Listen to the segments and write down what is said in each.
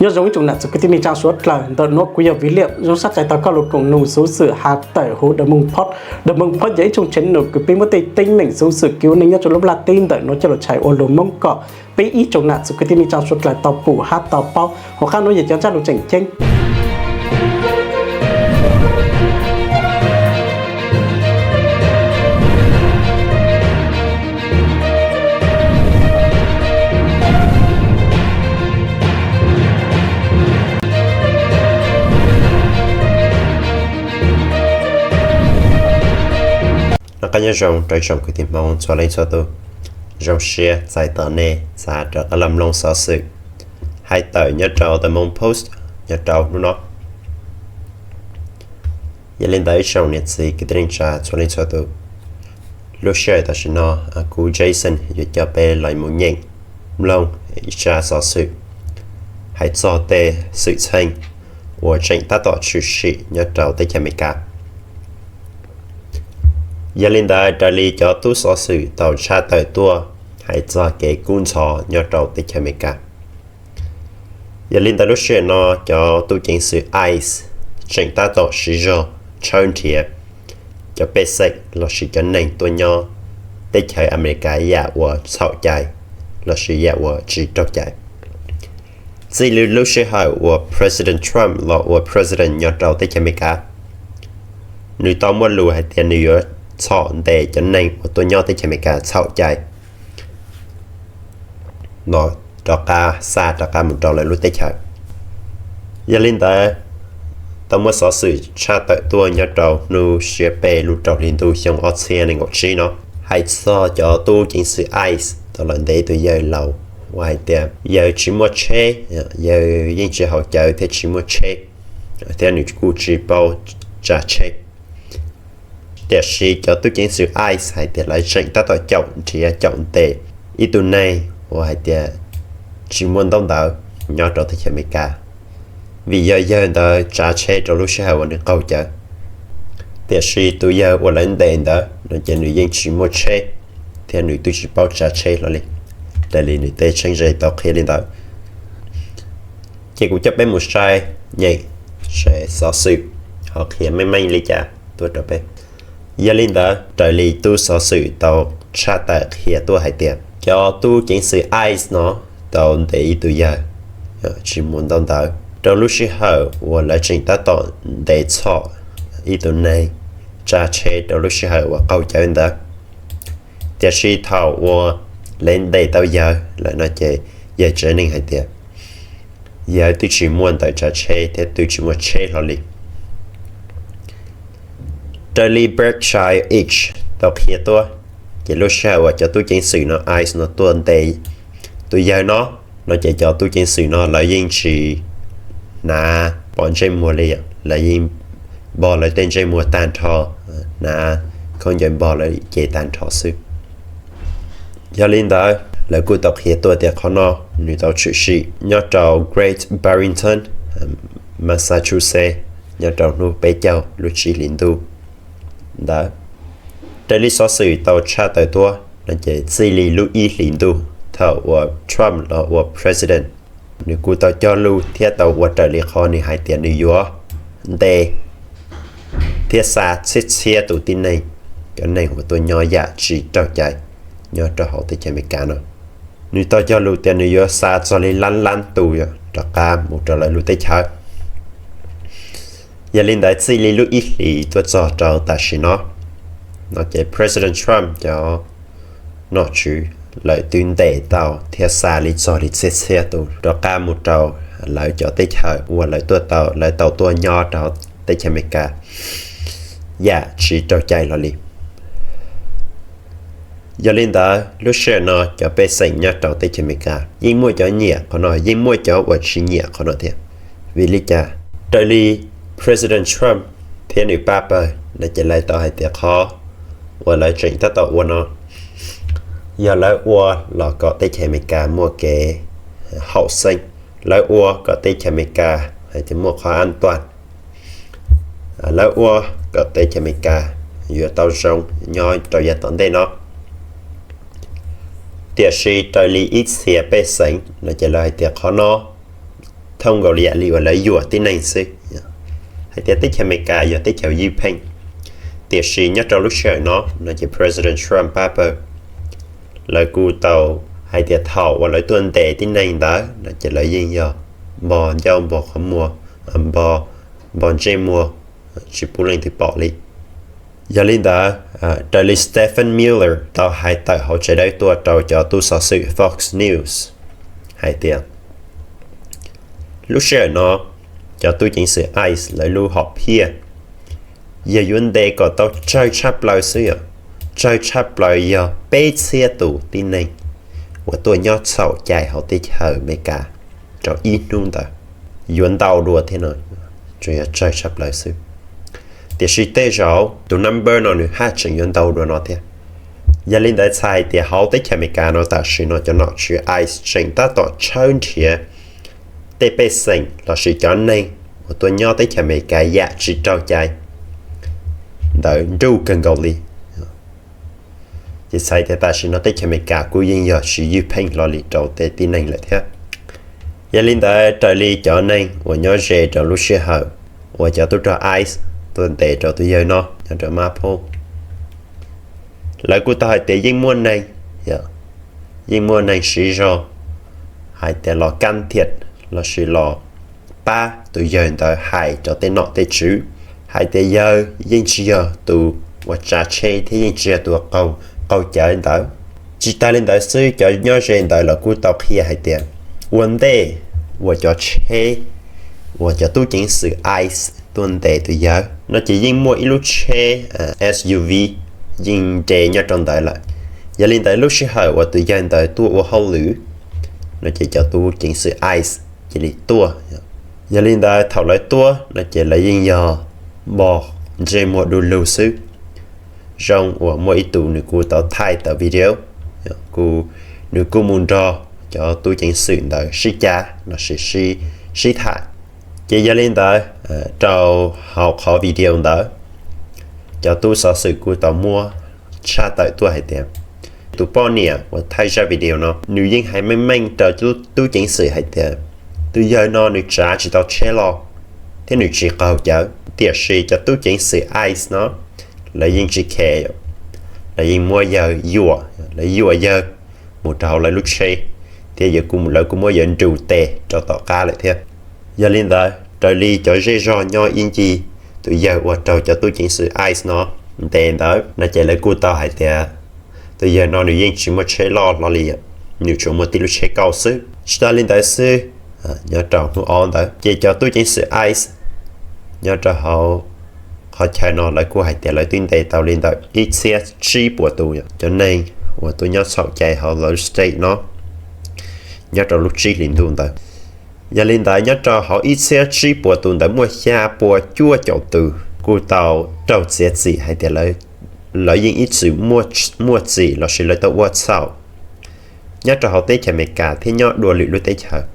Nyob zoo ib tsoom nam txiv kwv tij neej tsaa suav dlawg, ntawm nuav kuv yog Viv Liam zoo sab txais tau koj lug koom nug xuv xwm has tawm huv Dawm Moog Pod. Dawm Moog Pod yog ib tsoom channel kws peb muab tej teeb meem xuv xwm kws ua neej nyob rua lub nplaj teb ntawm nuav coj lug tshais ua lug Moob kom peb ib tsoom nam txiv kwv tij neej tsaa suav dlawg tau pum hab tau paub. Hauv qab nuav yog cov ntsab lug tseem ceeb. Noj qab nyob zoo rau ib tsoom kwv tij Hmoob txhua leej txhua tus. Zoo siab txais tos nej txav rov qab los mloog xov xwm hais tawm nyob rau The Hmong Post nyob rau hnub no. Yog li ntawd ib tsoom niam txiv kwv tij neej tsaa txhua leej txhua tus, lub sij hawm tam sim no kuv Jason yuav coj peb los mus nyeem mloog ib tsab xov xwm hais txog tej xwm txheej uas tseem tab tom tshwm sim nyob rau teb chaws Amelikas. Yog li ntawd raws li cov tub xov xwm tau tshaj tawm tuaj hais txog kev kub ntxhov nyob rau teb chaws Amelikas. Yog li ntawd lub sij hawm no cov tub ceev xwm ICE tseem tab tom siv zog tshawb nrhiav cov pej xeem lossis cov neeg tuaj nyob teb chaws Amelikas yam uas txhaum cai lossis yam uas tsis raug cai. Txij li lub sij hawm uas President Trump los ua President nyob rau teb chaws Amelikas, nws tau muaj lus hais tias nws yuav txhom ntes cov neeg uas tuaj nyob teb chaws Amelikas txhaum cai los rov qab xa rov qab mus rau lawv lub teb chaws. Yog li ntawd, tau muaj xov xwm tshaj tawm tuaj nyob rau hnub xiab peb lub rau hli ntuj xyoo ob txhiab nees nkaum tsib no hais txog cov tub ceev xwm ICE tau los ntes ib tug yawg laus uas hais tias yawg tsis muaj tsheb, yawg yeej tsis haus cawv thiab tsis muaj tsheb, thiab nws kuj tsis paub tsav tsheb. Tiam sis cov tub ceev xwm ICE hais tias lawv tseem tab tom caum nrhiav caum ntes ib tug neeg uas hais tias tsis muaj ntaub ntawv nyob rau teb chaws Amelikas, vim yog yawg ntawd tsav tsheb rau lub sij hawm uas nws qaug cawv. Tiam sis tus yawg uas lawv ntes ntawd no ces nws yeej tsis muaj tsheb, thiab nws twb tsis paub tsav tsheb hlo li, raws li nws tej tsheb ze tau qhia li ntawd. Ces kuv coj peb mus saib nyeem seb xov xwm ho qhia meej meej li cas tuaj rau peb. Yog li ntawd raws li tub xov xwm tau tshaj tawm qhia tuaj hais tias cov tub ceev xwm ICE no tau ntes ib tug yawg tsis muaj ntaub ntawv rau lub sij hawm uas lawv tseem tab tom ntes txhom ib tug neeg tsav tsheb rau lub sij hawm uas qaug cawv ntawd. Tiam sis thaum uas lawv ntes tau yawg lawm no ces yawg tsev neeg hais tias yawg twb tsis muaj ntawv tsav tsheb thiab twb tsis muaj tsheb hlo li. Raws li Berkshire Inc tau qhia tuaj, ces lub sij hawm uas cov tub ceev xwm no ICE no tuaj ntes tus yawg no, no ces cov tub ceev xwm no lawv yeej tsis hnav pov ntsej muag li, lawv yeej npog lawv tej ntsej muag tag nrho, hnav khaub ncaws npog lawv cev tag nrho xwb. Yog li ntawd lawv kuj tau qhia tuaj tias qhov no nws tau tshwm sim nyob rau Greater Barrington, Massachusetts nyob rau hnub peb caug lub tsib hlis ntuj ntawd. Raws li xov xwm tau tshaj tawm tuaj no ces txij li lub ib hlis ntuj thaum uas Trump los ua president, nws kuj tau cog lus thiab tau ua raws li qhov nws hais tias nws yuav ntes thiab xa txhiab txhiab tus tib neeg, cov neeg uas tuaj nyob yam tsis raug cai nyob rau hauv teb chaws Amelikas no. Nws tau cog lus tias nws yuav xa txog li lab lab tus rov qab mus rau lawv lub teb chaws. Yog li ntawd txij li lub ib hlis tuaj txog rau tam sim no, no ces President Trump cov nom tswv lawv twb ntes tau thiab xa li txog li txhiab txhiab tus rov qab mus rau lawv cov teb chaws uas lawv tuaj tau, lawv tau tuaj nyob rau teb chaws Amelikas yam tsis raug cai hlo li. Yog li ntawd lub sij hawm no cov pej xeem nyob rau teb chaws Amelikas yeej muaj cov nyiam qhov no, yeej muaj cov uas tsis nyiam qhov no thiab. Vim li cas? Raws li President Trump thiab nws pab pawg no ces lawv tau hais tias qhov uas lawv tseem tab tom ua no yog lawv ua los kom teb chaws Amelikas muaj kev haum xeeb, lawv ua kom teb chaws Amelikas hais tias muaj qhov an tuaj, lawv ua kom teb chaws Amelikas yuav tau zoo nyob rau yav tom ntej no. Tiam sis raws li ib txhia pej xeem no ces lawv hais tias qhov no thooj nkaus li yam li uas lawv yuam tib neeg xwb, hais tias teb chaws Amelikas yog teb chaws ywj pheej. Tiam sis nyob rau lub sij hawm no no ces President Trump pab pawg, lawv kuj tau hais tias thaum uas lawv tuaj ntes tib neeg ntawd no ces lawv yeej yog npog ncauj npog qhov muag, npog, npog ntsej muag, tsis pub leej twg pom li. Yog li ntawd, raws li Stephen Miller tau hais tawm hauv tsev dawb tuaj rau cov tub xov xwm Fox News hais tias lub sij hawm no cov tub ceev xwm ICE lawv lub hom phiaj yog yuav ntes kom tau tsawg tshaj plaws xwb, yog tsawg tshaj plaws yog peb txhiab tus tib neeg uas tuaj nyob txhaum cai hauv teb chaws Amelikas rau ib hnub ntawd yuav ntau dua thiab no, tsuas yog tsawg tshaj plaws xwb. Tiam sis tej zaum tus number no nws haj tseem yuav ntau dua no thiab. Yog li ntawd txhais hais tias hauv teb chaws Amelikas no tam sim no cov nom tswv ICE tseem tab tom tshawb nrhiav tej pej xeem lossis cov neeg uas tuaj nyob teb chaws Amelikas yam tsis raug cai ntawd nruj kawg nkaus li. Ces txhais tias tam sim no teb chaws Amelikas kuj yeej yog tsis ywj pheej hlo li rau tej tib neeg lawm thiab. Yog li ntawd raws li cov neeg uas nyob ze rau lub sij hawm uas cov tub rog ICE tuaj ntes rau tus yawg no nyob rau Mab Phoob, lawv kuj tau hais tias yeej muaj neeg, yeej muaj neeg siv zog hais tias los kab thiam lossis los pab tus yawg ntawd hais rau tej nom tej tswv hais tias yawg yeej tsis yog tus uas tsav tsheb thiab yeej tsis yog tus qaug cawv ntawd. Tsis tas li ntawd xwb, cov nyob ze ntawd los kuj tau qhia hais tias ua ntej uas cov tsheb uas cov tub ceev xwm ICE tuaj ntes tus yawg no ces yeej muaj ib lub tsheb SUV yeej nres nyob rau ntawd lawm. Yog li ntawd lub sij hawm uas tus yawg ntawd tuaj ua hauj lwm no ces cov tub ceev xwm ICE cia li tuaj. Yog li ntawd thaum lawv tuaj no ces lawv yeej yog npog ntsej muag du lug xwb. Zoo uas muaj ib tug nws kuj tau thaij tau video, nws kuj mus nrog cov tub ceev xwm ntawd sib cav lossis sib tham. Ces yog li ntawd rau hauv qhov video ntawd, cov tub xov xwm kuj tau muab tshaj tawm tuaj hais tias tus poj niam uas thaij zaj video no nws yeej hais meej meej rau tub ceev xwm hais tias tus yawg no nws tsav tsis tau tsheb los thiab nws tsis qaug cawv. Tiam sis cov tub ceev xwm ICE no lawv yeej tsis khe, lawv yeej muab yawg yuam, lawv yuam yawg mus rau hauv lawv lub tsheb thiab lawv kuj muab yawg nrus tes rau tom qab lawm thiab. Yog li ntawd raws li cov zej zog nyob ib ncig tus yawg uas raug cov tub ceev xwm ICE no ntes ntawd no ces lawv kuj tau hais tias tus yawg no nws yeej tsis muaj tsheb loj hlo li, nws tsuas muaj tib lub tsheb kauj xwb. Tsis tas li ntawd xwb, nyob rau hnub ob ntawd ces cov tub ceev xwm ICE nyob rau hauv qhov chaw no lawv kuj hais tias lawv twb ntes tau li ntawm ib txhiab tsib puas tus cov neeg uas tuaj nyob txhaum cai hauv lawv state no nyob rau lub tsib hlis ntuj ntawd. Yog li ntawd nyob rau hauv ib txhiab tsib puas tus ntawd muaj xya puas cuaj caum tus kuj tau raug txiav txim hais tias lawv yeej ib txwm muaj txim lossis lawv tau ua txhaum nyob rau hauv teb chaws Amelikas thiab nyob dua lwm lub teb chaws.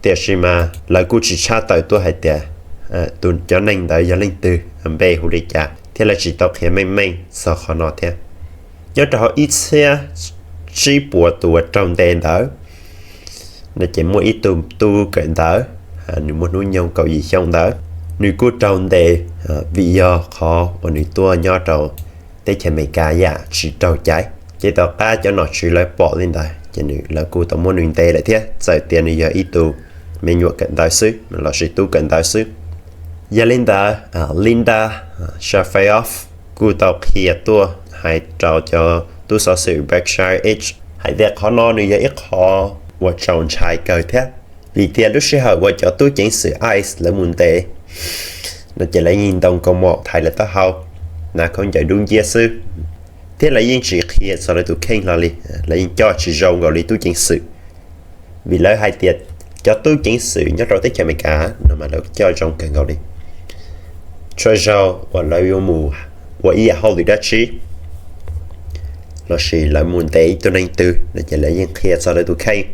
Tiam sis mas lawv kuj tsis tshaj tawm tuaj hais tias tus cov neeg ntawd yog leej twg, npe hu li cas thiab lawv tsis tau qhia meej meej txog qhov no thiab. Nyob rau hauv ib txhiab tsib puas tus uas raug ntes ntawd no ces muaj ib tug tub kawm ntawv, nws muaj hnub nyoog kaum yim xyoo ntawd, nws kuj raug ntes vim yog qhov uas nws tuaj nyob rau teb chaws Amelikas yam tsis raug cai. Ces tom qab cov nom tswv lawv pom li ntawd ces lawv kuj tau muab nws ntes lawm thiab, txawm tias nws yog ib tug me nyuam kawm ntawv xwb lossis tub kawm ntawv xwb. Yog li ntawd, Linda Shafeeoff kuj tau qhia tuaj hais rau cov tub xov xwm Berkshire Edge hais tias qhov no nws yog ib qho uas txaus ntshai kawg thiab, vim tias lub sij hawm uas cov tub ceev xwm ICE lawv mus ntes no ces lawv yeej ntoo kaus mom thaiv lawv taub hau, hnav khaub ncaws dub nciab xwb, thiab lawv yeej tsis qhia txog lawv tus kheej hlo li. Lawv yeej coj tsis zoo nkaus li tub ceev xwm, vim lawv hais tias cov tub ceev xwm nyob rau teb chaws Amelikas no mas lawv coj zoo kawg nkaus li. Txhua zaus uas lawv yuav mus ua ib yam hauj lwm dab tsi lossis lawv mus ntes ib tug neeg twg no ces lawv yeej qhia txog lawv tus kheej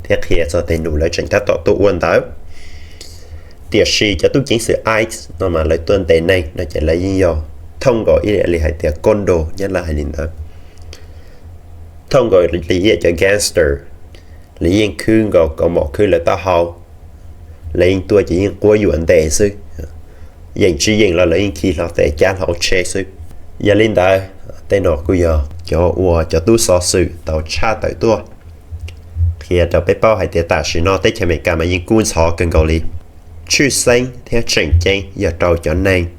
thiab qhia txog tej num lawv tseem tab tom tuaj ua ntawd. Tiam sis cov tub ceev xwm ICE no mas lawv tuaj ntes neeg no ces lawv yeej yog thooj nkaus ib yam li hais tias koob nrog nyob lawv hais li ntawd, thooj nkaus li ib yam cov gangster, lawv yeej khwb nkaus kaus mom khwb lawv taub hau, lawv yeej tuaj ces yeej quab yuam ntes xwb. Yeem tsis yeem los lawv yeej khi hlo tes cab hlo ua tsheb xwb. Yog li ntawd, tej no kuj yog cov uas cov tub xov xwm tau tshaj tawm tuaj qhia rau peb paub hais tias tam sim no teb chaws Amelikas mas yeej kub ntxhov kawg nkaus li. Tshwj xeeb thiab tseem ceeb yog rau cov neeg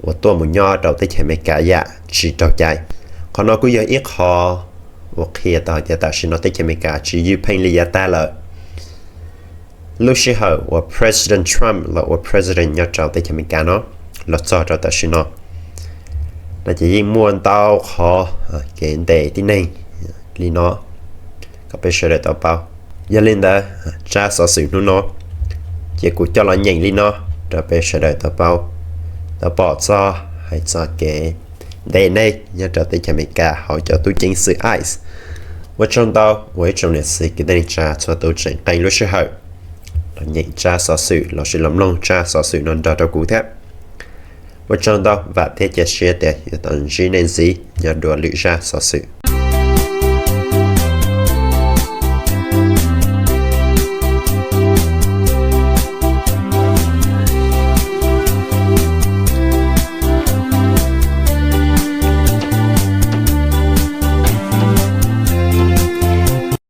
uas tuaj mus nyob rau teb chaws Amelikas yam tsis raug cai. Qhov no kuj yog ib qho uas qhia tau hais tias tam sim no teb chaws Amelikas tsis ywj pheej li yav tag lawm. Lub sij hawm uas President Trump los ua President nyob rau teb chaws Amelikas no los txog rau tam sim no, no ces yeej muaj ntau qhov kev ntes tib neeg li no kom peb sawv daws tau paub. Yog li ntawd, tsab xov xwm hnub no ces kuv coj los nyeem li no rau peb sawv daws tau paub, tau pom txog hais txog kev ntes neeg nyob rau teb chaws Amelikas hauv cov tub ceev xwm ICE. Ua tsaug ntau uas ib tsoom niam txiv kwv tij neej tsa txhua tus tseem qee lub sij hawm los nyeem tsab xov xwm lossis los mloog tsab xov xwm no nrog rau kuv thiab. Ua tsaug ntau, vam thiab cia siab tias yuav tau ntsib nej ntxiv nyob dua lwm zaj xov xwm.